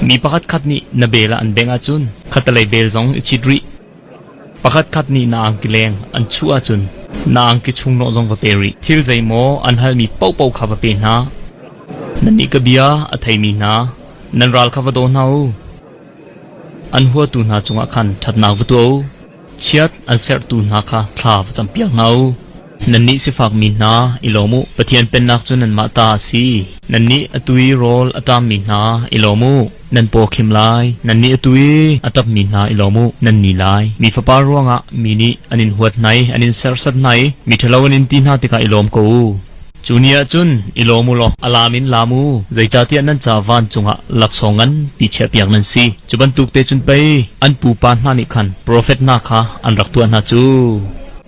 Mi pakhatkhat nih na bel ah an bengh ahcun khattelei bel zong i chit rih. Pakhatkhat nih na angki leng an chuh ahcun na angki chungnawh zong va pe rih. Thil zeimaw an halmi paohpaoh kha va pe hna. Nannih ka bia a theimi hna, nan ral kha va daw hna u. An huatu hna cungah khan ṭhatnak va tuah u. Chiat an serhtu hna kha thla va campiak hna u. Nannih sifakmi hna, i lawm u. Pathian Pennak cu nanmah ta a si. Nannih atu i rawl a ṭammi hna, i lawm u. Nan paw khim lai. Nannih atu i a ṭapmi hna, i lawm u. Nan ni lai. Mi Fapa ruangah mi nih an in huat hna i an in serhsat hna i miṭhalo an in ti hna tikah i lawm ko u. Cu ni ah cun i lawm u law a laam in laam u, zeicahtiah nan ca vancung ah laksawng nganpi chiahpiak nan si. Cu bantuk te cun pei an pupa hna nih khan profet hna kha an rak tuah hna cu.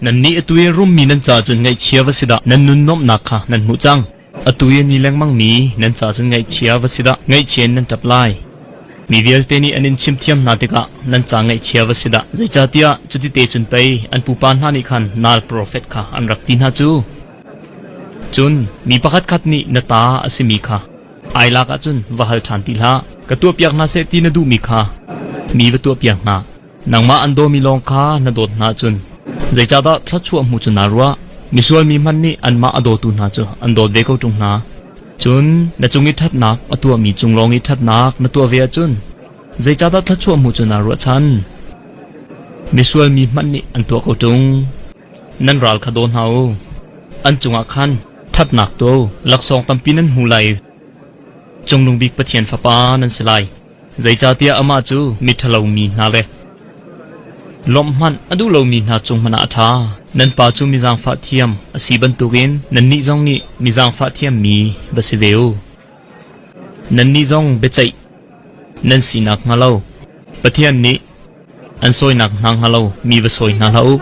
Nannih atu i rummi nan caah cun ngaihchia va si dah, nan nun nuamhnak kha nan hmuh cang. Atu i a ni lengmangmi nan caah cun ngaihchia va si dah, ngaihchia in nan ṭap lai. Mi vialte nih an in chimthiam hna tikah nan ca ngaihchia va si dah, zeicahtiah cuti te cun pei an pupa hna nih khan nal profet kha an rak ti hna cu. Cun mi pakhatkhat nih na ta a simi kha ai lak ahcun va hal ṭhan ti hlah. Ka tuahpiak hna seh ti na duhmi kha mi va tuahpiak hna. Nangmah an dawmi lawng kha na dawt hna ahcun zeicahdah thluachuah hmuh cu naa ruah? Misual mi hmanh nih anmah a dawtu hna cu an dawt ve ko ṭung hna. Cun na cung i ṭhatnak a tuahmi cung lawng i ṭhatnak na tuah ve ahcun zeicahdah thluachuah hmuh cu naa ruahchan? Misual mi hmanh nih an tuah ko ṭung. Nan ral kha daw hna u. An cungah khan ṭhatnak tuah u. Laksawng tampi nan hmu lai. Cungnung Bik Pathian fapa nan si lai. Zeicahtiah amah cu miṭhalo mi hna le lawmh hmanh a duh lomi hna cung hmanh ah a ṭha. Nan pa cu mi zaangfah thiam a si bantukin nannih zong nih mi zaangfah thiammi va si ve u. Nannih zong biaceih nan si nakhnga lo Pathian nih an sawinak hna hnga lo mi va sawi hna hlah u.